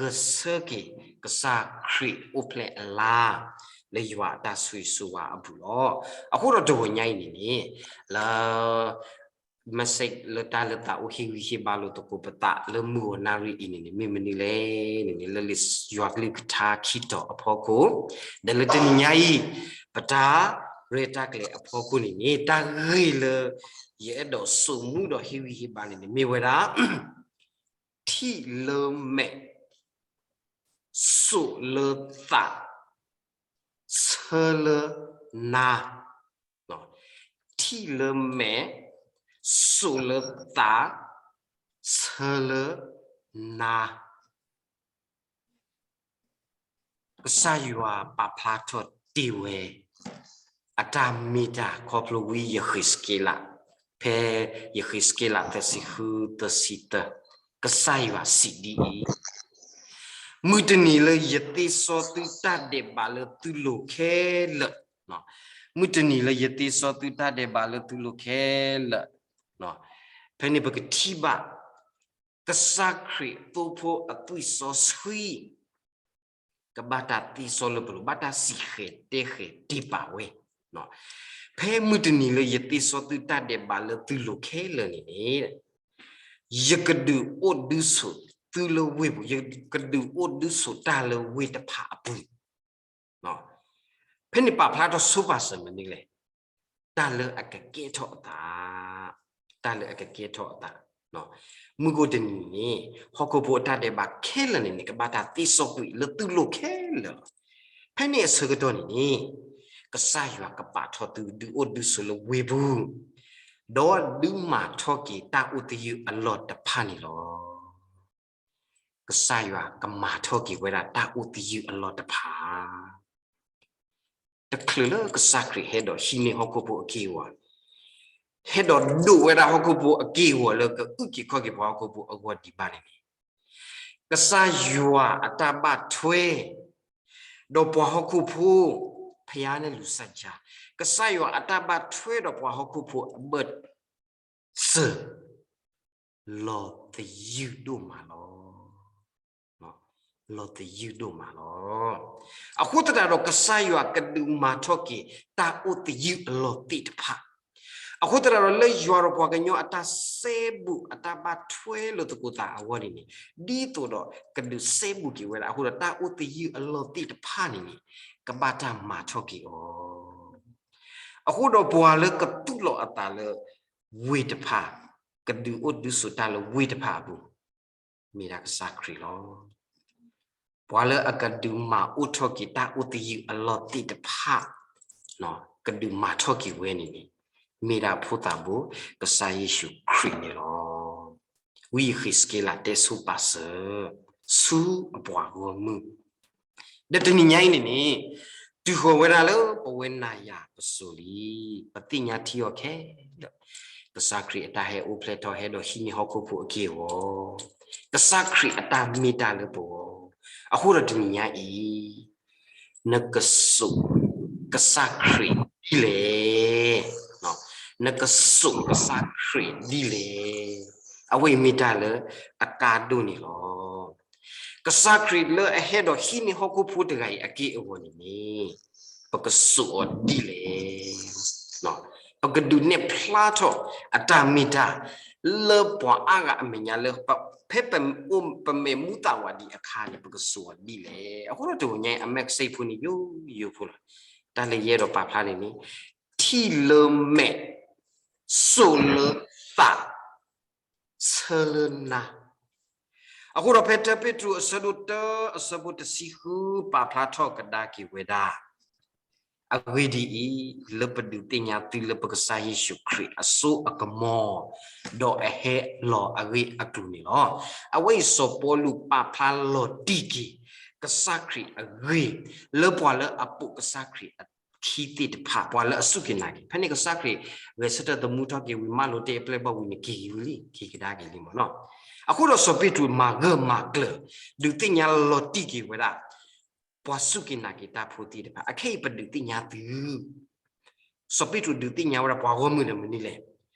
ဂဲၤဆၢက့ၤကစၢ်ခရံာ်အိၣ်ဖျဲၣ်အလါ လၢယွၤအတၢ်ဆိၣ်ဂ့ၤဆိၣ်ဝါအပူၤလီၤ. အဃိဒီးတဂီၤညါအံၤန့ၣ်န့ၣ် လၢ message လၢတၢ်လၢသးအိၣ်ဟ့ၣ်ဂံၢ်ဟ့ၣ်ဘါလိာ်သကိးပသးလၢမုၢ်ဂီၤနၣ်ရံၣ်အံၤန့ၣ်န့ၣ် မ့ၢ်မနုၤလဲၣ်န့ၣ်န့ၣ် လၢလံာ်ယွၤကလုၢ်ကထါခံတီၤအဖီခိၣ်, ဒီးလၢတနံၤညါအံၤ ပတၢ်ရဲၣ်တၢ်ကျဲၤအဖီခိၣ်န့ၣ်န့ၣ် တၢ်ဂ့ၢ်လၢ ယအဲၣ်ဒိးစိာ်မူဒီးဟ့ၣ်ဂံၢ်ဟ့ၣ်ဘါန့ၣ်န့ၣ် မ့ၢ်ဝဲဒၣ် ထံၣ်လၢမဲာ် စိာ်လၢသး ဆၢလၢနါ, ထံၣ်လၢမဲာ် စိာ်လၢသး ဆၢလၢနါ. ကစၢ်ယွၤပာ်ဖျါထီၣ်တ့ၢ်ဝဲ အတၢ်မ့ၢ်တၢ်ခီဖျိဝံယဃ့းစက့လး, ဖဲယဃ့းစက့လးသၢဆံဃုသၢဆံတၢ, ကစၢ်ယွၤစံးဒ်အံၤ, မုၢ်တနံၤလၢယသ့စီသုတၢ်ဒဲးဘးလၢသုလိၤခဲလၢာ်, မုၢ်တနံၤလၢယသ့စီသုတၢ်ဒဲးဘးလၢသုလိၤခဲလၢာ်, ဖဲန့ၣ်ပကထံၣ်ဘၣ် ကစၢ်ခရံာ်သိဖိအသွံၣ်စီဆှံ ကဘၣ်တၢ်သ့စီလၢပလိၤ ဘၣ်တၢ်စံၣ်ဃဲၤတဲဃဲၤတ့ၢ်ပာ်ဝဲ, ဖဲမုၢ်တနံၤလၢယသ့စီသုတၢ်ဒဲးဘးလၢသုလိၤခဲလၢာ်န့ၣ်န့ၣ်, ယကဒုးအိၣ်ဒုးဆိးသုလၢဝ့ၢ်ပူၤ, ယကဒုးအိၣ်ဒုးဆိးတၢ်လၢဝ့ၢ်တဖၣ်အပူၤ ဖဲန့ၣ်ပာ်ဖျါထီၣ်ဆိပာ်စၢၤမနုၤလဲၣ်, တၢ်လၢအကကဲထီၣ်အသး, တၢ်လၢအကကဲထီၣ်အသး, မုၢ်ဂီၤတနံၤန့ၣ် ဟီၣ်ခိၣ်ဖိအတၢ်ဒဲးဘးခဲလၢာ်န့ၣ်န့ၣ် ကဘၣ်တၢ်သ့စီကွံာ်လၢသုလိၤခဲလၢာ်လီၤ. ဖဲန့ၣ်အဆၢကတီၢ်န့ၣ်န့ၣ် ကစၢ်ယွၤကပာ်ထီၣ်သုဒုးအိၣ်ဒုးဆိးလၢဝ့ၢ်ပူၤ, ဒီးဒုးမၤထီၣ်က့ၤတၢ်အိၣ်သယုၢ်အလီၢ်တဖၣ်န့ၣ်လီၤ. ကစၢ်ယွၤကမၤထီၣ်က့ၤဝဲဒၣ်တၢ်အိၣ်သယုၢ်အလီၢ်တဖၣ်, တချုးလၢကစၢ်ခရံာ်ဟဲဒီးဟံးန့ၢ်ဟီၣ်ခိၣ်ဖိအက့ၢ်အဂီၤ, ဟဲဒီးဒိးဝဲဒၣ်ဟီၣ်ခိၣ်ဖိအက့ၢ်အဂီၤလၢကအုၣ်က့ၤခီၣ်က့ၤပှၤဟီၣ်ခိၣ်ဖိအဂီၢ်ဒံးဘၣ်န့ၣ်န့ၣ်, ကစၢ်ယွၤအတၢ်ဘၣ်ထွဲ ဒီးပှၤဟီၣ်ခိၣ်ဖိ, ဖဲယါန့ၣ်လူၤစၢ်ကါ, ကစၢ်ယွၤအတၢ်ဘၣ်ထွဲဒီးပှၤဟီၣ်ခိၣ်ဖိအဘၢၣ်စၢၤ လီၤသယုၢ်ဒိၣ်မးလီၤ. လီၤသယုၢ်ဒိၣ်မးလီၤ. အဃိသတးဒီးကစၢ်ယွၤကဒုးမၤထီၣ်က့ၤတၢ်အိၣ်သယုၢ်အလီၢ်သ့ၣ်တဖၣ်, အဃိသတးဒီးလၢယွၤဒီးပှၤကညီအတၢ်စဲဘူးအတၢ်ဘၣ်ထွဲလိာ်သကိးသးအဂီၢ်န့ၣ်န့ၣ်, ဒ်သိးဒီးကဒုးစဲဘူးက့ၤဝဲဒၣ်အဃိဒီး တၢ်အိၣ်သယုၢ်အလီၢ်သ့ၣ်တဖၣ်န့ၣ်န့ၣ် ကဘၣ်တၢ်မၤထီၣ်က့ၤအီၤ အဃိဒီးပှၤလၢကသူၣ်လီၤအသးလၢ ဝ့ၢ်တဖၣ်, ကဒုးအိၣ်ဒုးဆိးတၢ်လၢဝ့ၢ်တဖၣ်အပူၤ, မ့ၢ်ဒၣ်ကစၢ်ခရံာ်လီၤ. ပှၤလၢအကဒုးမၤအိၣ်ထီၣ်က့ၤတၢ်အိၣ်သယုၢ်အလီၢ်သ့ၣ်တဖၣ်, ကဒုးမၤထီၣ်က့ၤဝဲန့ၣ်န့ၣ်, မ့ၢ်ဒၣ်ဖိသၣ်ဘိ ကစၢ်ယ့ၣ်ၡူးခရံာ်န့ၣ်လီၤ. ဝံယဃ့းစက့လးတဲဆိပာ်စၢၤ ဆူအပှၤဂီၢ်မုၢ် ဒီးတနံၤညါအံၤန့ၣ်န့ၣ်, တုၤဃီၤဝဲဒၣ်လၢပဝဲနၤယၤပစိၤလံ, ပသ့ၣ်ညါထံအီၤခဲလၢာ်, ကစၢ်ခရံာ်အတၢ်ဟဲအိၣ်ဖျဲၣ်ထီၣ်ဟဲဒီးဟံးန့ၢ်ဟီၣ်ခိၣ်ဖိအက့ၢ်အဂီၤ, ကစၢ်ခရံာ်အတၢ်မ့ၢ်တၢ်လၢပဂီၢ်, အဃိဒီးတနံၤညါအံၤ နကစိာ်ကစၢ်ခရံာ်ဒ်လဲၣ်, နကစိာ်ကစၢ်ခရံာ်ဒ်လဲၣ်, အဝဲအံၤမ့ၢ်တၢ်လၢအကါဒိၣ်န့ၣ်လီၤ. ကစၢ်ခရံာ်လၢအဟဲဒီးဟံးန့ၢ်ဟီၣ်ခိၣ်ဖိတဂၤအံၤအက့ၢ်အဂီၤန့ၣ်န့ၣ်, ပကစိာ်အီၤဒ်လဲၣ်. ပကဒုးနဲၣ်ဖျါထီၣ်အတၢ်မ့ၢ်တၢ် လၢပှၤအါဂၤအမဲာ်ညါလၢ ဖဲပမဲာ်မူသးဝးဒံးအခါန့ၣ် ပကစိာ်အီၤဒ်လဲၣ်. အဃိဒီးတဂီၤညါအံၤ အမ့ၢ်ကစၢ်ဖိန့ၣ်ယိယိဖိလီၤ. တၢ်လၢယအဲၣ်ဒိးပာ်ဖျါန့ၣ်န့ၣ်, ထံၣ်လၢမဲာ်, စိာ်လၢသး, ဆၢလၢနါ. အဃိဒီးဖဲတၢပ့းတရူးအဆၢဒိၣ်တၢအဆၢဖိတဆံဃု ပာ်ဖျါထီၣ်ကဒါက့ၤဝဲဒၣ် အဂ့ၢ်ဒ်အံၤ, လၢပဒုးသ့ၣ်ညါသုလၢပကစၢ်ယ့ၣ်ၡူးခရံာ်အစိအကမီၤ, ဒီးအဟဲလီၤအဂ့ၢ်အကျိၤန့ၣ်လီၤ. အဝဲအံၤစီၤပီလူးပာ်ဖျါလီၤတံၢ်က့ၤ ကစၢ်ခရံာ်အဂ့ၢ် လၢပှၤလၢအပိာ်ကစၢ်ခရံာ်အခံသ့ၣ်တဖၣ်, ပှၤလၢအစူၢ်က့ၤနာ်က့ၤ, ဖဲန့ၣ်ကစၢ်ခရံာ်ဂဲၤဆၢထၢၣ်သမူထီၣ်က့ၤဝံၤ မၢလိာ်တ့ၢ်အပျဲၢ်ဘီၣ်ဝံၤန့ၣ် က့ၤဝံၤလံ, က့ၤကဒါက့ၤလံမ့ၢ်နီၤ. အဃိဒီးစီၤပ့းတရူးမၤဂၢၢ်မၤကျၢၤ ဒုးသ့ၣ်ညါလီၤတံၢ်က့ၤဝဲဒၣ် ပှၤစူၢ်က့ၤနာ်က့ၤတၢ်ဖိသ့ၣ်တဖၣ်, အခဲအံၤပဒုးသ့ၣ်ညါသု, စီၤပ့းတရူးဒုးသ့ၣ်ညါဝဲဒၣ်ပှၤဂီၢ်မုၢ်ဒီးမနုၤလဲၣ်,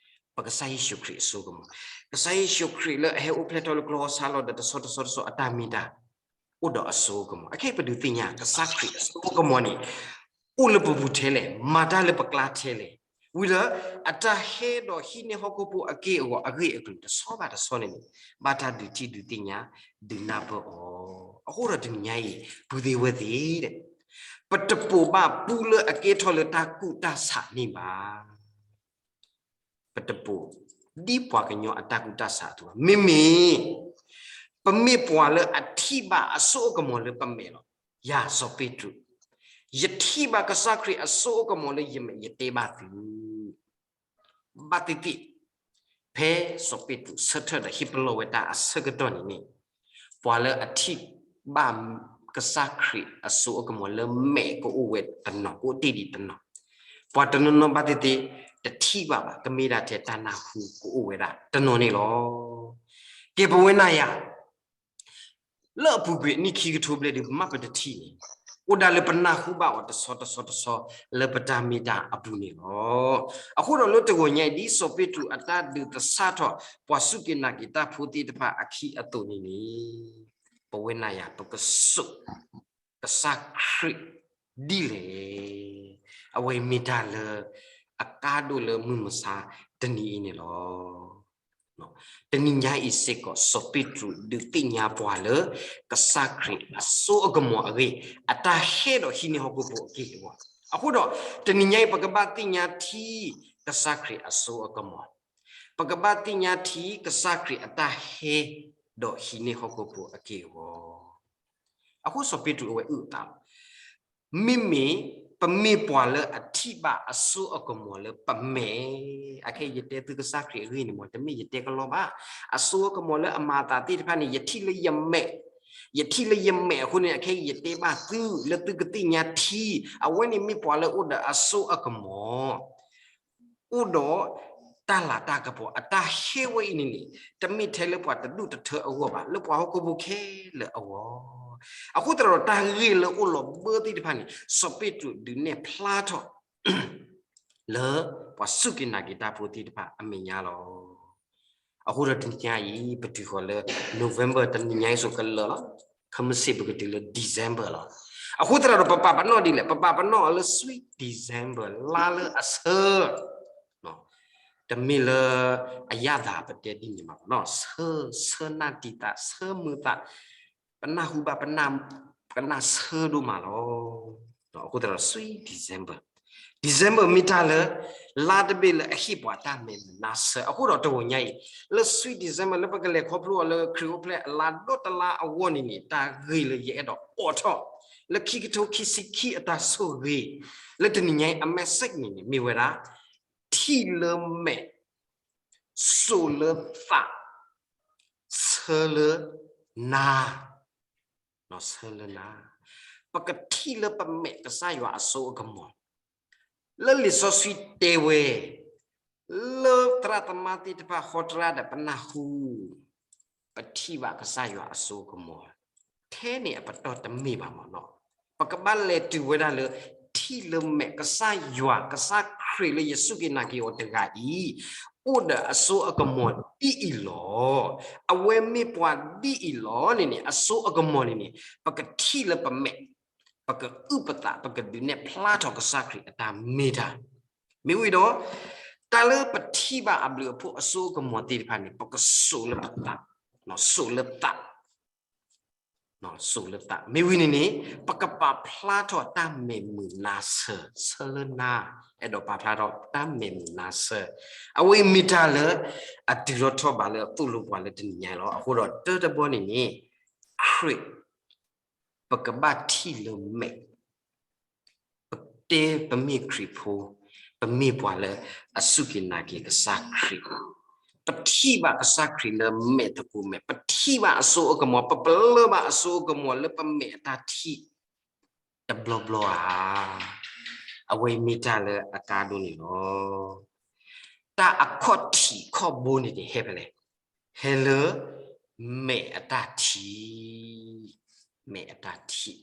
ပကစၢ်ယ့ၣ်ၡူးခရံာ်အစိကမီၤ, ကစၢ်ယ့ၣ်ၡူးခရံာ်လၢအဟဲအိၣ်ဖျဲၣ်ထီၣ်လၢကျီၢ်စၢ်လီၤဒီးတဆီတဆီတဆီအတၢ်မ့ၢ်တၢ် အိၣ်ဒီးအစိအကမီၤ. အခဲအံၤပဒုးသ့ၣ်ညါ ကစၢ်ခရံာ်အစိအကမီၤန့ၣ် အိၣ်လၢပပူၤထဲလဲၣ်, မၤတၢ်လၢပကျါထဲလဲၣ်, ဝံၤလၢ အတၢ်ဟဲဒီးဟံးန့ၢ်ဟီၣ်ခိၣ်ဖိအက့ၢ်အဂီၤအဂ့ၢ်အကျိၤတဆီဘၣ်တဆီန့ၣ်န့ၣ် ဘၣ်တၢ်ဒုးထံၣ်ဒုးသ့ၣ်ညါ ဒုးနၢ်ပၢၢ်အီၤ. အဃိဒီးတနံၤညါအံၤ ပုၢ်သ့ၣ်ဝဲၢ်သ့ၣ် ပတပိာ်ဘၣ်ပူလၢအကဲထီၣ်လၢတၢ်ကူၣ်တၢ်ဆးန့ၣ်ဘၣ်. ပတပိာ်ဒ်ပှၤကညီအတၢ်ကူၣ်တၢ်ဆးအသိးဘၣ်. မ့မ့ၢ် ပမ့ၢ်ပှၤလၢအထံၣ်ဘၣ်အစိအကမီၤလၢပမဲာ်လီၤ. ယၤစီၤပ့းတရူး, ယထံၣ်ဘၣ်ကစၢ်ခရံာ်အစိအကမီၤလၢယမဲာ် ယတဲဘၣ်သု ဘၣ်သ့ၣ်သ့ၣ်, ဖဲစီၤပ့းတရူးဆၢထၢၣ်ဒီးဟ့ၣ်ပလီၢ်ဝဲတၢ်အဆၢကတီၢ်န့ၣ်န့ၣ်, ပှၤလၢအထံၣ်ဘၣ်ကစၢ်ခရံာ်အစိအကမီၤလၢမဲာ်ကအိၣ်ဝဲတနီၤ, ကအိၣ်တ့ၢ်ဒံးတနီၤ, ပှၤတနီၤနီၤဘၣ်သ့ၣ်သ့ၣ် တထံၣ်ဘၣ်ဘၣ်, ကမ့ၢ်ဒၣ်ထဲတၢ်နၢ်ဟူကအိၣ်ဝဲဒၣ်တနီၤန့ၣ်လီၤ. ကဲ ပဝဲနၤယၤ လၢအပူၤကွံာ်နံၣ်ခံကထိဘျဲၣ်ဒုး မ့ၢ်ပတထံၣ်န့ၣ်, အိၣ်ဒၣ်လၢပနၢ်ဟူဘၣ်အီၤတဆီတဆီတဆီ လၢပတၢ်မ့ၢ်တၢ်အပူၤန့ၣ်လီၤ. အဃိဒီးလၢတဂီၤညါအံၤ ဒ်စီၤပ့းတရူးအတၢ်ဒုးသဆၣ်ထီၣ် ပှၤစူၢ်က့ၤနာ်က့ၤတၢ်ဖိသ့ၣ်တဖၣ်အခံအသိးန့ၣ်န့ၣ်, ပဝဲနၤယၤ ပကစိာ် ကစၢ်ခရံာ်ဒ်လဲၣ်. အဝဲမ့ၢ်တၢ်လၢအကါဒိၣ်လၢမုၢ်မဆါတနံၤအံၤန့ၣ်လီၤ. တနံၤညါအံၤစ့ၢ်ကီး စီၤပ့းတရူးဒုးသ့ၣ်ညါပှၤလၢ ကစၢ်ခရံာ်အစိအကမီၤအဂ့ၢ်, အတၢ်ဟဲဒီးဟံးန့ၢ်ဟီၣ်ခိၣ်ဖိအက့ၢ်အဂီၤ. အဃိဒီး တနံၤညါအံၤ ပကဘၣ်သ့ၣ်ညါထံ ကစၢ်ခရံာ်အစိအကမီၤ, ပကဘၣ်သ့ၣ်ညါထံ ကစၢ်ခရံာ်အတၢ်ဟဲ ဒီးဟံးန့ၢ်ဟီၣ်ခိၣ်ဖိအက့ၢ်အဂီၤ. အဃိစီၤပ့းတရူးအဝဲအုၣ်အသးလီၤ. မ့မ့ၢ်ပမ့ၢ်ပှၤလၢအထံၣ်ဘၣ်အစိအကမီၤလၢပမဲာ်, အခဲအံၤယတဲသုကစၢ်ခရံာ်အဂ့ၢ်န့ၣ်မ့ၢ် တမ့ၢ်ယတဲကလီဘၣ်. အစိအကမီၤလၢအမၤအသးသ့ၣ်တဖၣ်န့ၣ် ယထံၣ်လၢယမဲာ်, ယထံၣ်လၢယမဲာ်အဃိန့ၣ် အခဲအံၤယတဲဘၣ်သု လၢသုကသ့ၣ်ညါထံ, အဝဲန့ၣ်မ့ၢ်ပှၤလၢအိၣ်ဒီးအစိအကမီၤ အိၣ်ဒီးတၢ်လၤတၢ်ကပီၤ အတၢ်ဟဲဝဲအံၤန့ၣ်န့ၣ် တမ့ၢ်ထဲလၢပှၤတဒူၣ်တထၢအဂီၢ်ဘၣ်, လၢပှၤဟီၣ်ခိၣ်ဖိခဲလၢာ်အဂီၢ်. အဃိသတးဒီးတၢ်ဂ့ၢ်လၢအိၣ်လီၤဘၢသ့ၣ်တဖၣ်န့ၣ် စီၤပ့းတရူးဒုးနဲၣ်ဖျါထီၣ် လၢပှၤစူၢ်က့ၤနာ်က့ၤတၢ်ဖိသ့ၣ်တဖၣ်အမဲာ်ညါလီၤ. အဃိဒီးတနံၤညါအံၤ ပတုၤဃီၤလၢ November တနံၤညါအံၤစိၤကလၢာ်လီၤ. ခဲမုၢ်ဆ့ၣ်ပကတုၤလၢ December လီၤ. အဃိသတးဒီးပပာ်ပနီၣ်ဒ်လဲၣ်, ပပာ်ပနီၣ်အီၤလၢ Sweet December လါလၢအဆၢ တမ့ၢ်လၢအယၣ်သးပတဲဒ်န့ၣ်မးနီၤ, ဆၢ, ဆၢနၢ်တံာ်သး, ဆၢမုာ်သး, ပနၢ်ဟူဘၣ်, ပနၢ်ဆၢဒိၣ်မးလီၤ. အဃိသတးဒီး Sweet December, December မ့ၢ်တၢ်လၢ လါတဘ့ၣ်လၢအဟ့ၣ်ပှၤတၢ်မဲာ်မုာ်နါဆၢ. အဃိဒီးတဂီၤညါအံၤ လၢ Sweet December လၢပကလဲၤခီဖျိအီၤလၢခရံာ်အိၣ်ဖျဲၣ်အလါဒီတလါအဂီၢ်န့ၣ်န့ၣ် တၢ်ဂ့ၢ်လၢယအဲၣ်ဒိးအိးထီၣ် လၢခံကထိခံဆံခံအတၢ်ဆိၣ်ဂ့ၤ လၢတနံၤညါအံၤ အ message န့ၣ်န့ၣ် မ့ၢ်ဝဲဒၣ် ထံၣ်လၢမဲာ်, စိာ်လၢသး, ဆၢလၢနါ, ဆၢလၢနါ, ပကထံၣ်လၢပမဲာ်ကစၢ်ယွၤအစိအကမီၤ လၢလံာ်စီဆှံတဲဝဲ, လၢသရၣ်သမါသ့ၣ်တဖၣ်ဟီတရါဒီးပနၢ်ဟူ, ပထံၣ်ဘၣ်ကစၢ်ယွၤအစိအကမီၤ, ထဲန့ၣ်အပတီၢ်တမ့ၢ်ဘၣ်မ့ၢ်နီၤ. ပကဘၣ်လဲၤတုၤဝဲဒၣ်လၢ ထံၣ်လၢမဲာ်ကစၢ်ယွၤ ကစၢ်ခရံာ်လၢယစူၢ်က့ၤနာ်က့ၤအီၤတဂၤအံၤ အိၣ်ဒီးအစိအကမီၤဒ်အံၤလီၤ. အဝဲမ့ၢ်ပှၤဒ်အံၤလီၤန့ၣ်န့ၣ် အစိအကမီၤန့ၣ်န့ၣ် ပကထံၣ်လၢပမဲာ် ပကအုၣ်ပသး ပကဒုးနဲၣ်ဖျါထီၣ်ကစၢ်ခရံာ်အတၢ်မ့ၢ်တၢ်, မ့ၢ်ဝံၤဒီး တၢ်လၢပထံၣ်ဘၣ်အဘျုးအဖှိၣ်အစိအကမီၤသ့ၣ်တဖၣ်န့ၣ် ပကစိာ်လၢပသး, စိာ်လၢသး, စိာ်လၢသး မ့ၢ်ဝံၤန့ၣ်န့ၣ် ပကပာ်ဖျါထီၣ်တၢ်မဲာ်မုာ်နါဆၢ, ဆၢလၢနါ, အဲၣ်ဒိးပာ်ဖျါထီၣ်တၢ်မဲာ်မုာ်နါဆၢ, အဝဲအံၤမ့ၢ်တၢ်လၢ အတုၤထီၣ်ထီၣ်ဘးလၢအသိၣ်လိပှၤလၢတနံၤညါအံၤလီၤ. အဃိဒီးတၢ်တဘီန့ၣ်န့ၣ် ခရံာ် ပကဘၣ်ထံၣ်လၢမဲာ်, ပတဲပမ့ၢ်ခရံာ်ဖိ, ပမ့ၢ်ပှၤလၢအစူၢ်က့ၤနာ်က့ၤကစၢ်ခရံာ်, ပထံၣ်ဘၣ်ကစၢ်ခရံာ်လၢမဲာ်သကိးမဲာ်, ပထံၣ်ဘၣ်အစိအကမီၤ, ပပလၢၢ်ဘၣ်အစိအကမီၤလၢပမဲာ်အတၢ်ထံၣ် တဘျီဘျီဧါ. အဝဲအံၤမ့ၢ်တၢ်လၢအကါဒိၣ်န့ၣ်လီၤ. တၢ်အခီၣ်ထံးခီၣ်ဘိန့ၣ်န့ၣ် ဟဲဖဲလဲၣ်, ဟဲလၢမဲာ်အတၢ်ထံၣ်, မဲာ်အတၢ်ထံၣ်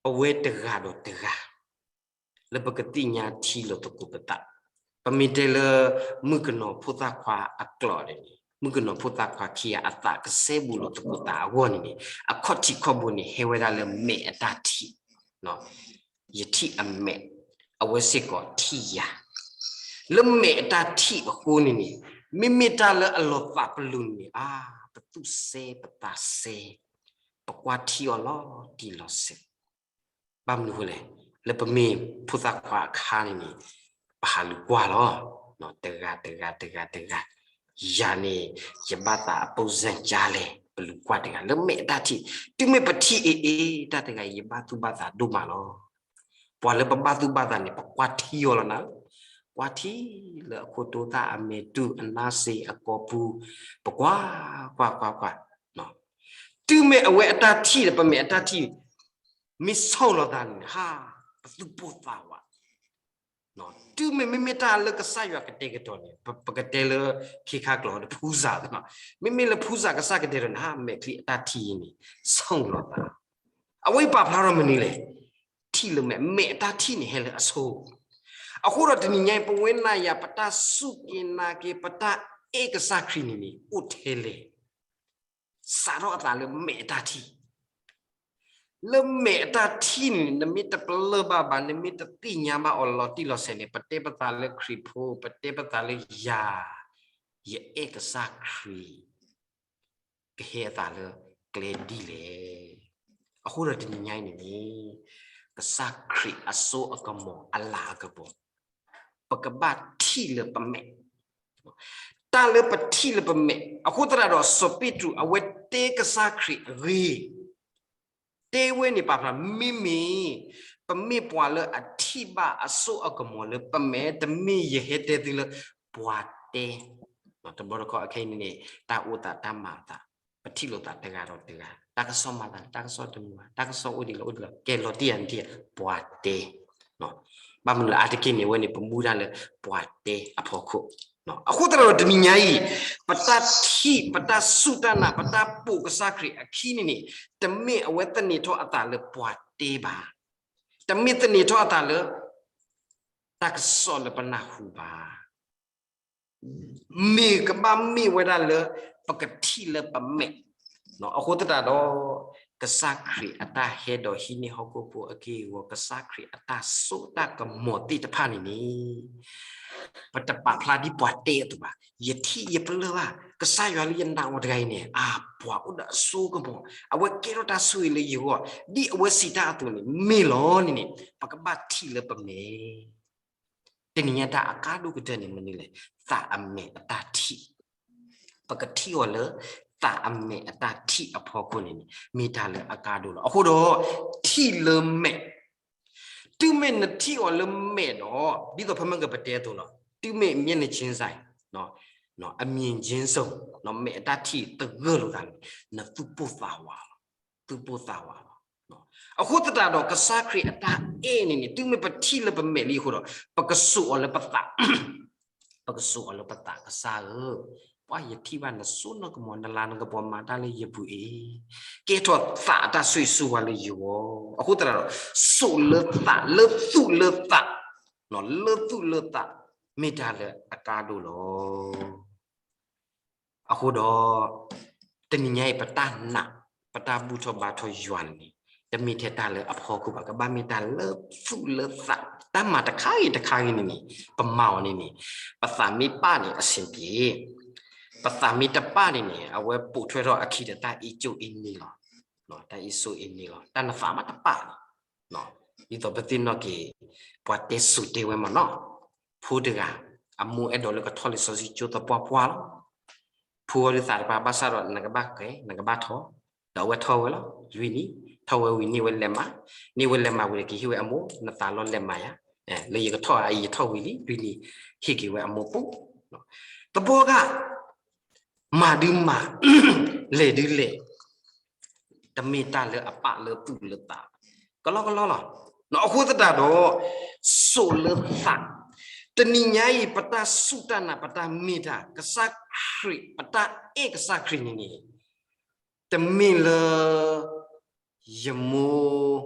ပဝဲတဂၤဒီးတဂၤ လၢပကသ့ၣ်ညါထံလီၤသကိးပသး, ပမ့ၢ်တဲလၢ မုၣ်ကနီၤဖိသၣ်ခွါအကျိာ်န့ၣ်န့ၣ် မုၣ်ကနီၤဖိသၣ်ခွါခံဂၤအသးကစဲဘူးလိာ်သကိးသးအဂီၢ်န့ၣ်န့ၣ် အခီၣ်ထံးခီၣ်ဘိန့ၣ် ဟဲဝဲဒၣ်လၢမဲာ်အတၢ်ထံၣ်, ယထံၣ်အမဲာ်, အဝဲစ့ၢ်ကီးထံၣ်ယၤ, လၢမဲာ်အတၢ်ထံၣ်အဃိန့ၣ်န့ၣ် မ့မ့ၢ်တၢ်လၢအလီၤသးပလူၤန့ၣ် အါ ပသူၣ်စဲပသးစဲ ပကွၢ်ထံအီၤလီၤတံၢ်လီၤဆဲး ဘၣ်မနုၤအဃိလဲၣ်, လၢပမ့ၢ်ဖိသၣ်ခွါအခါန့ၣ်န့ၣ် ပဟးလူၤကွၢ်လီၤ, တဂၤတဂၤတဂၤတဂၤ, ယၤန့ၣ် ယဘၣ်သးအပိၢ်စၢ်ကါလဲၣ် ပလူၤကွၢ်တဂၤ လၢမဲာ်အတၢ်ထံၣ်, တုၤမ့ၢ်ပထံၣ်အ့ၣ်အ့ၣ် တၢ်တဂၤအံၤ ယဘၣ်သူၣ်ဘၣ်သးဒိၣ်မးလီၤ. ပှၤလၢပဘၣ်သူၣ်ဘၣ်သးန့ၣ် ပကွၢ်ထံအီၤလီၤနၤ, ကွၢ်ထံလၢအခိၣ်တိသၣ်အမဲာ်တူၢ်အနါစ့အကိာ်ပူၤ, ပကွၢ်, ကွၢ်ကွၢ်ကွၢ်, တုၤမ့ၢ်အဝဲအတၢ်ထံၣ်ဒီး ပမဲာ်အတၢ်ထံၣ် မ့ၢ်ဆီၣ်လီၤသးန့ၣ် ဟါ, ပသူၣ်ပိၢ်သးဝး, တုၤမ့ၢ်မ့မ့ၢ်တၢ်လၢကစၢ်ယွၤကတဲာ်ကတီၤန့ၣ် ပကတဲလၢခ့ခါကျိာ်ဒီး ဖူစၢ်, မ့မ့ၢ်လၢဖူစၢ်ကစၢ်ကတဲာ်ကတီၤန့ၣ် ဟါ မဲာ်ချံအတၢ်ထံၣ်အံၤန့ၣ် ဆီၣ်လီၤသး, အဝဲအံၤပာ်ဖျါထီၣ်မနုၤလဲၣ်, ထံၣ်လၢမဲာ်, မဲာ်အတၢ်ထံၣ်န့ၣ်ဟဲလၢအဆိ အဃိဒီးတနံၤညါအံၤ ပဝဲနၤယၤ ပတၢ်စူၢ်က့ၤနာ်က့ၤ ပတၢ်အဲၣ်ကစၢ်ခရံာ်န့ၣ်န့ၣ် အိၣ်ထဲလဲၣ်, စးထီၣ်အသးလၢမဲာ်အတၢ်ထံၣ်, လၢမဲာ်အတၢ်ထံၣ်န့ၣ် နမ့ၢ်တပလၢၢ်ဘၣ်ဘၣ် နမ့ၢ်တသ့ၣ်ညါဘၣ်အီၤလီၤတံၢ်လီၤဆဲးန့ၣ် ပတဲပသးလၢခရံာ်ဖိ ပတဲပသးလၢယၤ, ယအဲၣ်ကစၢ်ခရံာ် ကဟဲအသးလၢကျဲဒ်လဲၣ်. အဃိဒီးတနံၤညါအံၤန့ၣ်န့ၣ် ကစၢ်ခရံာ်အစိအကမီၤအလၤအကပီၤ ပကဘၣ်ထံၣ်လၢပမဲာ်, တၢ်လၢပထံၣ်လၢပမဲာ်, အဃိသတးဒီးစီၤပ့းတရူးအဝဲတဲကစၢ်ခရံာ်အဂ့ၢ်, တဲဝဲန့ၣ်ပာ်ဖျါ မ့မ့ၢ် ပမ့ၢ်ပှၤလၢအထံၣ်ဘၣ်အစိအကမီၤလၢပမဲာ် တမ့ၢ်ယဟဲတဲသုလၢ ပှၤတဲ တဘျီတခီၣ်အခဲအံၤန့ၣ်န့ၣ် တၢ်အိၣ်သးတၢ်မၤအသး ပထံၣ်လိာ်သးတဂၤဒီးတဂၤ တၢ်ကစီၣ်မၤသး တၢ်ကစီၣ်တမုာ်ဘၣ် တၢ်ကစီၣ်အိၣ်ဒံးလီၤအိၣ်ဒံးလီၤ ကဲလီၤတံၢ်ယၤနထံၣ်ယၤ ပှၤတဲ ဘၣ်မနုၤလၢအါတက့ၢ်န့ၣ် အဝဲန့ၣ် ပမူဒါလၢပှၤတဲအဖီခိၣ်, အဃိသတးဒီးတနံၤညါအံၤ ပတၢ်ထံၣ် ပတၢ်စူၢ်တၢ်နာ် ပတၢ်ပိာ်ကစၢ်ခရံာ်အခံန့ၣ်န့ၣ် တမ့ၢ်အဝဲသန့ၤထီၣ်အသးလၢပှၤတဲဘၣ်, တမ့ၢ်သန့ၤထီၣ်အသးလၢ တၢ်ကစီၣ်လၢပနၢ်ဟူဘၣ် မ့ၢ်ကဘၣ်မ့ၢ်ဝဲဒၣ်လၢ ပကထံၣ်လၢပမဲာ်, အဃိသတးဒီး ကစၢ်ခရံာ်အတၢ်ဟဲဒီးဟံးန့ၢ်ဟီၣ်ခိၣ်ဖိအက့ၢ်အဂီၤ ကစၢ်ခရံာ်အတၢ်စိတၢ်ကမီၤသ့ၣ်တဖၣ်န့ၣ်န့ၣ် ပတပာ်ဖျါဒ်ပှၤတဲအသိးဘၣ်. ယထံၣ်ယပလၢၢ်ဘၣ် ကစၢ်ယွၤလၢယနာ်အီၤတဂၤအံၤန့ၣ် အပှၤအိၣ်ဒီးအစိကမီၤ အဝဲကဲထီၣ်တၢ်ဆိၣ်ဂ့ၤလၢယဂီၢ် ဒ်အဝဲစံးတၢ်အသိးန့ၣ် မ့ၢ်လီၤန့ၣ်န့ၣ် ပကဘၣ်ထံၣ်လၢပမဲာ် တနံၤညါတၢ်အကါဒိၣ်ကတၢၢ်န့ၣ်မနုၤလဲၣ်, သးအမဲာ်အတၢ်ထံၣ်, ပကထံၣ်အီၤလၢ သးအမဲာ်အတၢ်ထံၣ်အဖီခိၣ်န့ၣ်န့ၣ် မ့ၢ်တၢ်လၢအကါဒိၣ်လီၤ. အဃိဒီး ထံၣ်လၢမဲာ်, တုၤမ့ၢ်နထံၣ်အီၤလၢမဲာ်ဒီး ဒ်သိးဖဲမ့ၢ်ကပတဲအသိးလီၤ, တုၤမ့ၢ်မျက်နှာချင်းဆိုင် အမြင်ချင်းစုံ မဲာ်အတၢ်ထံၣ်သဂၢၢ်လိာ်သးန့ၣ် နသူၣ်ပိၢ်သးဝးလီၤ, သူၣ်ပိၢ်သးဝးလီၤ. အဃိသတးဒီး ကစၢ်ခရံာ်အတၢ်အဲၣ်န့ၣ်န့ၣ် တုၤမ့ၢ်ပထံၣ်လၢပမဲာ်လံအဃိဒီး ပကစိာ်အီၤလၢပသး, ပကစိာ်အီၤလၢပသး ကစၢ်ဧၢ, ပှၤယထံၣ်ဘၣ်နစိနကမီၤ နလၤနကပီၤမၤတၢ်လၢယပူၤအံၤ, ကဲထီၣ်သးအတၢ်ဆိၣ်ဂ့ၤဆိၣ်ဝါလၢယဂီၢ်, အဃိသတးဒီး စိာ်လၢသး လၢသူၣ်လၢသး, လၢသူၣ်လၢသး မ့ၢ်တၢ်လၢအကါဒိၣ်လီၤ. အဃိဒီး တနံၤညါအံၤ ပတၢ်နာ် ပတၢ်ဘူၣ်ထီၣ်ဘါထီၣ်ယွၤန့ၣ်န့ၣ် တမ့ၢ်ထဲတၢ်လၢအဖီခိၣ်ဘၣ်, ကဘၣ်မ့ၢ်တၢ်လၢသူၣ်လၢသး, တၢ်မၤတခါဂ့ၤတခါဂ့ၤန့ၣ်န့ၣ် ပမၤအီၤန့ၣ်န့ၣ် ပသးမ့ၢ်ပာ်န့ၣ်အဆင်ပြေ, ပသးမ့ၢ်တပာ်န့ၣ်န့ၣ် အဝဲပိာ်ထွဲထီၣ်အခံဒီးတၢ်အ့ၣ်ကၠိၣ်အ့ၣ်န့ၢ်လီၤ, တၢ်အ့ၣ်စိအ့ၣ်န့ၢ်လီၤ, တၢ်နသးမ့ၢ်တပာ်န့ၣ် ဒ်သိးပသ့ၣ်နီၣ်က့ၤ ပှၤတဲစိၤတဲဝဲမ့ၢ်နီၤ, ဖိတဂၤ အမိၢ်အဲၣ်ဒိးလၢကထီၣ်လံာ်စီဆှံကၠိသပှၢ်ပှၢ်လီၤ. ဖိအီၤဒုးသးတပာ်ဘၣ်ဆၣ်ဒီး နကဘၣ်ကဲ နကဘၣ်ထီၣ်, ဒီးအဝဲထီၣ်ဝဲလီၤ. လွံၢ်နံၣ် ထီၣ်ဝဲဝံၤန့ၢ်ဝဲလဲၤမး, န့ၢ်ဝဲလဲၤမးဝံၤဒီးက့ၤဟ့ၣ်ဝဲအမိၢ်, နသးလီၤလဲၤမးယၤ, လၢယကထီၣ်အအံၤ ယထီၣ်ဝံၤလံ လွံၢ်နံၣ်, ဟ့ၣ်က့ၤဝဲအမိၢ်ပူၤ, သပှၢ်ကၢ် မၤဒုးမၤ, လဲၤဒုးလဲၤ, တမ့ၢ်တၢ်လၢအပာ်လၢသူၣ်လၢသး, ကလီကလီလီၤ. အဃိသတးဒီး စိာ်လၢသး, တနံၤညါအံၤ ပတၢ်စူၢ်တၢ်နာ် ပတၢ်မ့ၢ်တၢ် ကစၢ်ခရံာ် ပတၢ်အဲၣ်ကစၢ်ခရံာ်န့ၣ်န့ၣ် တမ့ၢ်လၢ ယမိၢ်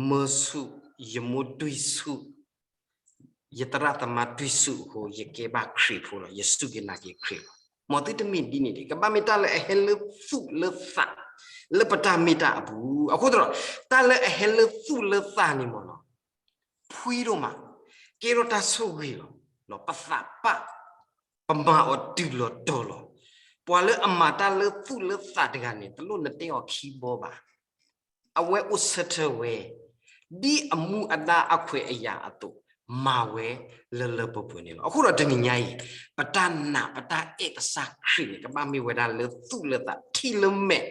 မၢဆူၣ်, ယမိၢ်တွံၢ်ဆူၣ်, ယသရၣ်သမါတွံၢ်ဆူၣ်အဃိ ယကဲဘၣ်ခရံာ်ဖိလီၤ, ယစူၢ်က့ၤနာ်က့ၤခရံာ်လီၤ. မ်သုတမ့ၢ်ဒ်န့ၣ်တဂ့ၤ, ကဘၣ်မ့ၢ်တၢ်လၢအဟဲလၢသူၣ်လၢသး လၢပတၢ်မ့ၢ်တၢ်အပူၤ. အဃိသတးဒီး တၢ်လၢအဟဲလၢသူၣ်လၢသးန့ၣ်မ့ၢ်နီၤ ဖှံဒိၣ်မး, ကဲထီၣ်တၢ်ဆိၣ်ဂ့ၤလီၤ. ပသးပၢ်, ပမၤအီၤတုၤလီၤတီၤလီၤ. ပှၤလၢအမၤတၢ်လၢသူၣ်လၢသးတဂၤန့ၣ် တလိၣ်နတဲအီၤခံဘီဘၣ်. အဝဲအိၣ်ဆၢထၢၣ်ဝဲ ဒ်အမူအဒါအခွဲးအယာ်အသိး မၤဝဲလၢလၢပှဲၤပှဲၤန့ၣ်လီၤ. အဃိဒီးတနံၤညါအံၤ ပတၢ်နာ်ပတၢ်အဲၣ်ကစၢ်ခရံာ်န့ၣ် ကဘၣ်မ့ၢ်ဝဲဒၣ်လၢသူၣ်လၢသး ထံၣ်လၢမဲာ်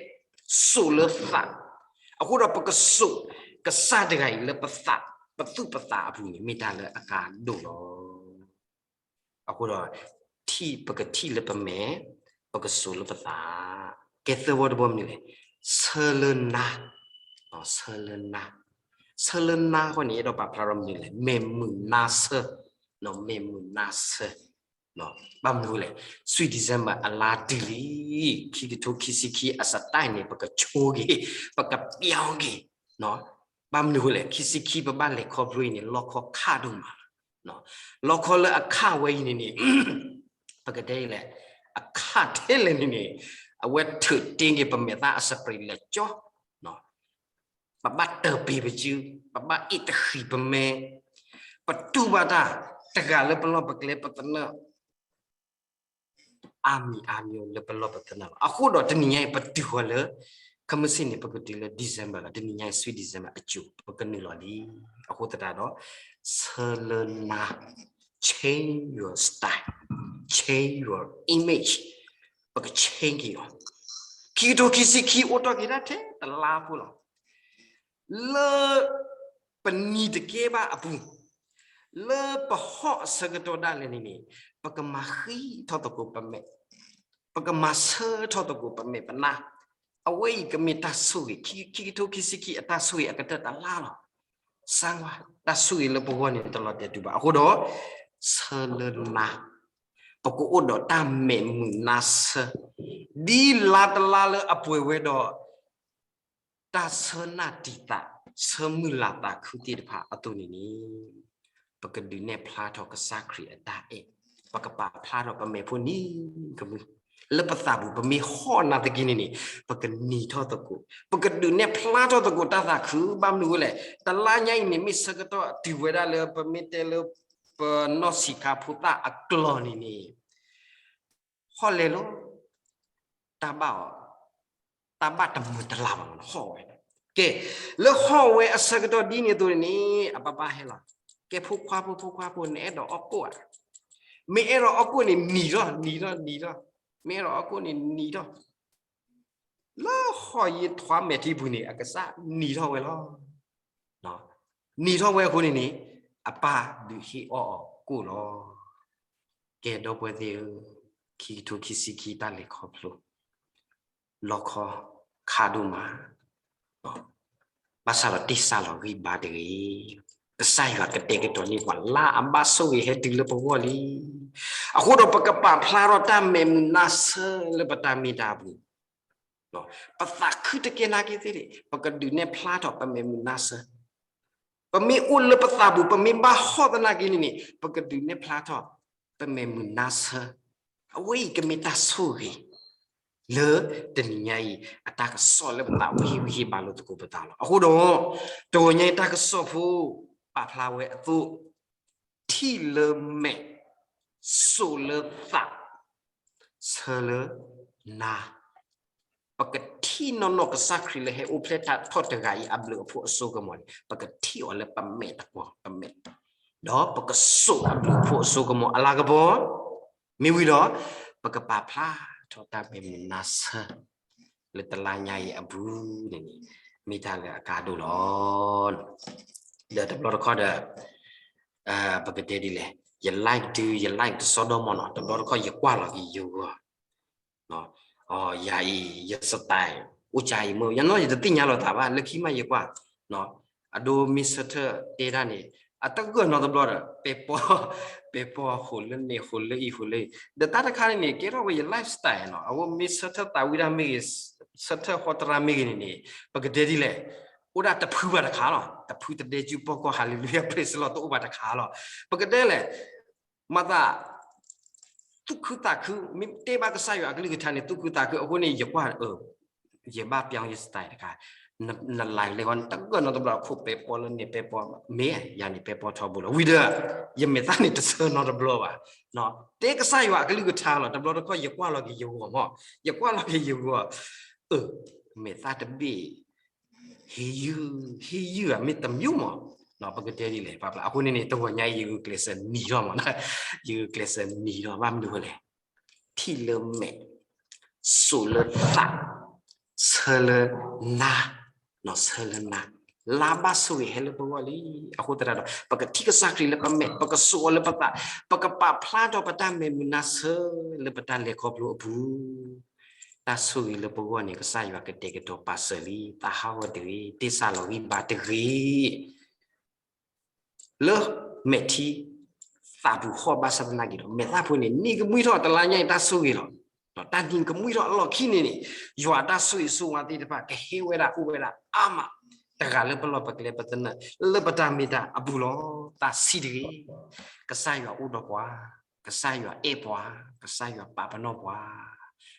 စိာ်လၢသး, အဃိဒီးပကစိာ်ကစၢ်တဂၤအံၤလၢပသး ပသူၣ်ပသးအပူၤန့ၣ် မ့ၢ်တၢ်လၢအကါဒိၣ်လီၤ. အဃိဒီး ထံၣ်ပကထံၣ်လၢပမဲာ်, ပကစိာ်လၢပသး. ကဲသၢဘီတဘီမနုၤလဲၣ်, ဆၢလၢနါ, ဆၢလၢနါ, ဆၢလၢနါဃီန့ၣ် အဲၣ်ဒိးပာ်ဖျါထီၣ်မနုၤလဲၣ်, မဲာ်မုာ်နါဆၢ, မဲာ်မုာ်နါဆၢ ဘၣ်မနုၤလဲၣ်, Sweet December အလါတုၤလံ, ခံကထိခံဆံခံအစတၢ်န့ၣ် ပကဆိက့ၤ, ပကပျီက့ၤ, ဘၣ်မနုၤလဲၣ်, ခံဆံခံပဘၣ်လဲၤခီဖျိအံၤန့ၣ် လီခီခးဒိၣ်မးလီၤ. လီခီလၢအခးဝဲအံၤန့ၣ်န့ၣ် ပကတဲလဲၣ်, အခးထဲလဲၣ်န့ၣ်န့ၣ် အဝဲထုးတ့က့ၤပမဲာ်သၣ်အစပရ့ၤလဲၤကၠီ ပဘၣ်တၢၢ်ပ့ၤပစု, ပဘၣ်အ့ၣ်တဃံးပမဲ, ပတူၢ်ဘၣ်တၢ်တဂၤလၢပလီၢ်ပကျဲပသနၢၣ် အါမံၤအါမံၤလၢပလီၢ်ပသနၢၣ်လီၤ. အဃိဒီးတနံၤညါအံၤ ပတုၤဃီၤလၢ ခမုၢ်ဆ့ၣ်န့ၣ် ပကတုၤလၢ December လီၤ. တနံၤညါအံၤ Sweet December အစိၤ ပကနုာ်လီၤလံ. အဃိသတးဒီး ဆၢလၢနါ change your style, change your image, ပက change က့ၤအီၤ. ခံကထိခံဆံခံအိၣ်ထီၣ်က့ၤဒၣ်ထဲတလါဖိလီၤ. လၢပနံၤတကဲဘၣ်အပူၤ, လၢပဟီၣ်အဆၢကတီၢ်ဒၣ်လဲာ်န့ၣ်န့ၣ် ပကမၤဃံးထီၣ်သကိးပမဲာ်, ပကမၤဆၢထီၣ်သကိးပမဲာ်ပနါ, အဝဲအံၤကမ့ၢ်တၢ်ဆိၣ်ဂ့ၤ, ခံကထိခံဆံခံအတၢ်ဆိၣ်ဂ့ၤအကတၢၢ်တလါလီၤ. စၢ်ဝါ တၢ်ဆိၣ်ဂ့ၤလၢပဂီၢ်န့ၣ် တလီၤတဲာ်တုၤဘၣ်. အဃိဒီး ဆၢလၢနါ, ပကအိၣ်ဒီးတၢ်မဲာ်မုာ်နါဆၢ, ဒ်လါတလါလၢအပှဲၤဝဲဒီး တၢ်ဆၢနၢ်တံာ်သး, ဆၢမုၢ်လၢ်သးခုသ့ၣ်တဖၣ်အသိးန့ၣ်န့ၣ်, ပကဒုးနဲၣ်ဖျါထီၣ်ကစၢ်ခရံာ်အတၢ်အဲၣ်, ပကပာ်ဖျါထီၣ်ပမဲာ်ဖိနံၤကမုၢ်, လၢပသးပူၤ ပမ့ၢ်ဟီၣ်နၤသက့န့ၣ်န့ၣ် ပကနံၤထီၣ်သကိး, ပကဒုးနဲၣ်ဖျါထီၣ်သကိးတၢ်သးခု ဘၣ်မနုၤအဃိလဲၣ်, တလါညါအံၤန့ၣ် မ့ၢ်ဆၢကတီၢ်တုၤဝဲဒၣ်လၢပမ့ၢ်တဲလၢ ပနီၢ်ဆံးခါဖိသၣ်အကျိၤန့ၣ်န့ၣ် ဟီၣ်လဲၤလီၤ, တၢ်ဘၣ်အီၤ, တၢ်ဘၣ်တမုာ်တလၤဘၣ်မး ဟီၣ်ဝဲ, ကဲ, လၢဟီၣ်ဝဲအဆၢကတီၢ်ဒ်န့ၣ်အသိးန့ၣ် အပၢ်ပၢ်ဟဲလီၤ, ကဲဖိခွါဖိ ဖိခွါဖိ နအဲၣ်ဒိးအီၣ်ကိၣ်ဧါ, မ့ၢ်အဲၣ်ဒိးအီၣ်ကိၣ်န့ၣ် နံၤထီၣ် နံၤထီၣ် နံၤထီၣ်, မ့ၢ်အဲၣ်ဒိးအီၣ်ကိၣ်န့ၣ် နံၤထီၣ် လၢဟီၣ်ယံာ်ထွါမဲာ်ထံပူၤန့ၣ် အကစၢ်နံၤထီၣ်ဝဲလီၤ. နံၤထီၣ်ဝဲအဃိန့ၣ်န့ၣ် အပၢ်ဒုးဟ့ၣ်အီၣ်အီၤကိၣ်လီၤ. ကဲဒီပုၢ်ဝဲၢ်သ့ၣ်ဧၢ, ခံကထိခံဆံခံတၢ်လဲၤခီဖျိ လီခီခးဒိၣ်မး, ဘၣ်ဆၣ်ဒီးတ့ၢ်စၢ်လီၤဂံၢ်ဘါတဂ့ၤ. ကစၢ်ယွၤကတဲာ်ကတီၤန့ၢ်ပှၤ လါအဘၣ်ဆိၣ်ဂ့ၤဟဲတုၤလၢပဂီၢ်လံ. အဃိဒီးပကပာ်ဖျါထီၣ်တၢ်မဲာ်မုာ်နါဆၢလၢပတၢ်မ့ၢ်တၢ်ပူၤ ပသးခုတကဲနာ်က့သ့ၣ်န့ၣ် ပကဒုးနဲၣ်ဖျါထီၣ်ပမဲာ်မုာ်နါဆၢ, ပမ့ၢ်အိၣ်လၢပသးပူၤ ပမ့ၢ်ဘၣ်ဟီၣ်သနာ်က့န့ၣ်န့ၣ် ပကဒုးနဲၣ်ဖျါထီၣ် ပမဲာ်မုာ်နါဆၢ, အဝဲအံၤကမ့ၢ်တၢ်ဆိၣ်ဂ့ၤ လၢတနံၤညါအံၤ အတၢ်ကစီၣ်လၢပသးဝံၣ်ဟ့ၣ်ဂံၢ်ဟ့ၣ်ဘါလိာ်သကိးပသးလီၤ. အဃိဒီး တဂီၤညါအံၤတၢ်ကစီၣ်ဖိ ပာ်ဖျါဝဲအသိး ထံၣ်လၢမဲာ်, စိာ်လၢသး, ဆၢလၢနါ, ပကထံၣ်နီၢ်နီၢ်ကစၢ်ခရံာ်လၢဟဲအိၣ်ဖျဲၣ်ထီၣ်တဂၤအံၤအဘျုးအဖှိၣ်အစိကမီၤန့ၣ် ပကထံၣ်အီၤလၢပမဲာ်တကွီၤ ပမဲာ်, ဒီးပကစိာ်အဘျုးအဖှိၣ်အစိကမီၤအလၤကပီၤ, မ့ၢ်ဝံၤဒီး ပကပာ်ဖျါထီၣ်တၢ်မဲာ်မုာ်နါဆၢ လၢတလါညါအံၤအပူၤန့ၣ်န့ၣ် မ့ၢ်တၢ်လၢအကါဒိၣ်လီၤ. ဒီးတဘျီတခီၣ်ဒီး ပကတဲဒ်လဲၣ်, ယ live တုၤ ယ live တစီဒီမီၢ်နီၤ တဘျီတခီၣ်ယကွၢ်လီၤက့ၤယဂီၢ်, ယၤအံၤ ယ style အိၣ်ကါအံၤမ့ၢ် ယနီၢ်ယတသ့ၣ်ညါလီၤသးဘၣ် လၢခံမးယကွၢ်, အဒိမ့ၢ်ဆၢထၢၣ်တဲတၢ်န့ၣ် အတဂၢၢ်နီတဘျီဒီး ပဲပီ, ပဲပီဃိးလၢန့ၣ် ဃိးလၢအံၤ ဃိးလၢအံၤ ဒီးတၢ်တခါန့ၣ်န့ၣ် ကဲထီၣ်ဝဲယ lifestyle နီၤ အဝဲမ့ၢ်ဆၢထၢၣ်သးဝံၣ်တၢ်မ့ၢ်ဂ့ၤ ဆၢထၢၣ်ဟီတရါမ့ၢ်ဂ့ၤန့ၣ်န့ၣ် ပကတဲဒ်လဲၣ် အိၣ်ဒၣ်တဖုဘၣ်တခါလီၤ. တဖုတဒဲကုပီၢ်ကီၢ် hallelujah praise the Lord တအိၣ်ဘၣ်တခါလီၤ. ပကတဲလဲၣ်, မၤသး သူၣ်ခုသးခု မ့ၢ်တဲဘၣ်ကစၢ်ယွၤအကလုၢ်ကထါန့ၣ် သူၣ်ခုသးခု. အဃိန့ၣ် ယကွၢ် ယဘၣ်ပျီယ style တခါ, နလၢ်လဲၤဃီ တဂၢၢ်နီတဘျီ ခိၣ်ပဲပီလၢန့ၣ်ပဲပီ, မ့ၢ်ယၤန့ၣ်ပဲပီထီဘိလီၤ. ဝံၤဒီး ယမဲာ်သၣ်န့ၣ်တဆၢနီတဘျီဘၣ်. တဲကစၢ်ယွၤအကလုၢ်ကထါလီၤ. တဘျီတခီၣ် ယကွၢ်လီၤက့ၤယဂီၢ်မး, ယကွၢ်လီၤက့ၤယဂီၢ်, အၢ မဲာ်သၣ်တဘ့ၣ် ဟ့ယုၢ်, ဟ့ယုၢ်ဧါ မ့ၢ်တမံၤမး, ပကတဲဒ်လဲၣ် ပာ်ဖျါ. အဃိန့ၣ်န့ၣ် တဂီၤညါအံၤ ယဂုာ်ကျဲးစၢးနံၤထီၣ်မး, ယဂုာ်ကျဲးစၢးနံၤထီၣ် ဘၣ်မနုၤဃိလဲၣ်, ထံၣ်လၢမဲာ်, စိာ်လၢသး, ဆၢလၢနၤ, ဆၢလၢနၤ, လါဘၣ်ဆိၣ်ဂ့ၤဟဲလၢပဂီၢ်လံ. အဃိသတးဒီး ပကထံၣ်ကစၢ်ခရံာ်လၢပမဲာ်, ပကစိာ်အီၤလၢပသး, ပကပာ်ဖျါထီၣ်ပတၢ်မဲာ်မုာ်နါဆၢလၢပတၢ်လဲၤခီဖျိအပူၤ တၢ်ဆိၣ်ဂ့ၤလၢပဂီၢ်န့ၣ် ကစၢ်ယွၤကတဲာ်ကတီၤပာ်စၢၤလံ. သးဟးဂီၤတဂ့ၤ, တ့ၢ်စၢ်လီၤဂံၢ်ဘါတဂ့ၤ, လၢမဲာ်ထံသးပူၤဃီဘၣ်ဆၣ်သနာ်က့ဒီး မဲာ်သၣ်ဖိန့ၣ် နံၤကမှံထီၣ် တလါညါအံၤတၢ်ဆိၣ်ဂ့ၤလီၤ. တၢ်နံၤကမှံထီၣ်အလီၢ်ခံန့ၣ်န့ၣ် ယွၤတၢ်ဆိၣ်ဂ့ၤဆိၣ်ဝါသ့ၣ်တဖၣ် ကဟဲဝဲဒၣ်အိၣ်ဝဲဒၣ်အါမး တဂၤလၢပလီၢ်ပကျဲပသနၢၣ် လၢပတၢ်မ့ၢ်တၢ်အပူၤလီၤ. သးဆံးတဂ့ၤ. ကစၢ်ယွၤအိၣ်ဒီးပှၤ, ကစၢ်ယွၤအဲၣ်ပှၤ, ကစၢ်ယွၤပာ်ပနီၣ်ပှၤ.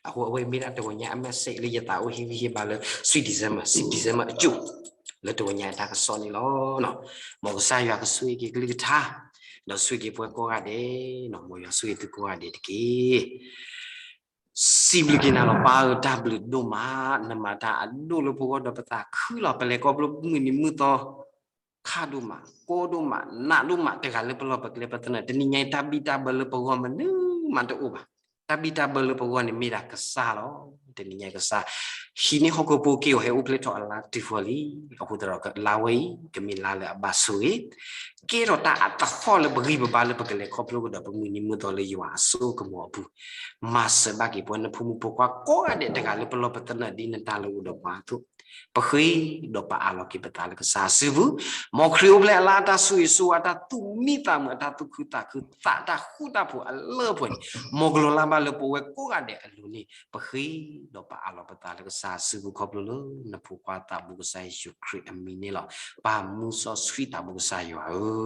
အဃိအဝဲမ့ၢ်ဒၣ်တဂီၤညါအ message လၢယသးအိၣ်ဟ့ၣ်ဂံၢ်ဟ့ၣ်ဘါလၢ Sweet December, Sweet December အကၠိၣ် လၢတဂီၤညါအတၢ်ကစီၣ်န့ၣ်လီၤ. မ်ကစၢ်ယွၤကဆိၣ်ဂ့ၤက့ၤကလုၢ်ကထါ, ဒီးဆိၣ်ဂ့ၤက့ၤပှၤကိးဂၤဒဲး, မ်ယွၤဆိၣ်ဂ့ၤသုကိးဂၤဒဲးတက့ၢ်. စံးဘျုးက့ၤနၤလီၤ ပၢ်ဧၢ, တၢ်ဘျုးဒိၣ်မး, နမၤတၢ်အဒိၣ်လၢပဂီၢ်ဒီးပသးခုလီၤ. ပလဲၤခီဖျိမုၢ်နံၤမုၢ်သီ ခါဒိၣ်မး, ကီဒိၣ်မး, နးဒိၣ်မး, တဂၤလၢပလီၢ်ပကျဲပသနၢၣ် တနံၤညါအံၤ တၢ်ဘံၣ်တၢ်ဘၢလၢပဂီၢ်မနုၤမးတအိၣ်ဘၣ်. တၢ်ဘံၣ်တၢ်ဘၢလၢပဂီၢ်န့ၣ်မ့ၢ်ဒၣ်ကစၢ်လီၤ. တနံၤညါအံၤကစၢ် ဟံးန့ၢ်ဟီၣ်ခိၣ်ဖိ က့ၢ်အီၤဟဲအိၣ်ဖျဲၣ်ထီၣ်အလါတုၤဃီလံ. အဃိသတးဒီး လါဝဲအံၤ ကမ့ၢ်လါလၢအဘၣ်ဆိၣ်ဂ့ၤ ကဲထီၣ်တၢ်အသဟီၣ်လၢပဂံၢ်ပဘါလၢပကလဲၤခီဖျိကဒီးပမုၢ်နံၤမုၢ်သီလၢယွၤအစိကမီၤအပူၤ, မၤစၢၤဘၣ်က့ၤပှၤနဖိမုၣ်ဖိခွါကိးဂၤဒဲး တဂၤလၢပလီၢ်ပသနၢၣ်ဒ်နတၢ်လၢအအိၣ်ဒီးပှၤအသိး, ပဃ့ဒီးပအးလီၤက့ၤပသးလၢကစၢ်အစုပူၤ, မ်ခရံာ်အိၣ်ဖျဲၣ်အလါ တၢ်ဆိၣ်ဂ့ၤဆိၣ်ဝါ တၢ်သူၣ်မံသးမုာ် အတၢ်သူၣ်ခုသးခု သးတၢ်ဃူတၢ်ဖိးအလၢအပှဲၤန့ၣ် မ်ကလီၤလၢ်ဘၣ်လၢပဝဲကိးဂၤဒဲးအလိၤန့ၣ် ပဃ့ဒီးပအးလီၤပသးလၢကစၢ်အစုပူၤ ခီဖျိလၢနဖိခွါသးဘိကစၢ်ယ့ၣ်ၡူးခရံာ်အမံၤန့ၣ်လီၤ. ပၢ်မူစီဆှံသးဘိကစၢ်ယွၤဧၢ,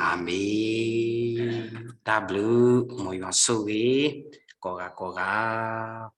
အၤမ့ၣ်. တၢ်ဘျုး, မ်ယွၤဆိၣ်ဂ့ၤ ကိးဂၤကိးဂၤ.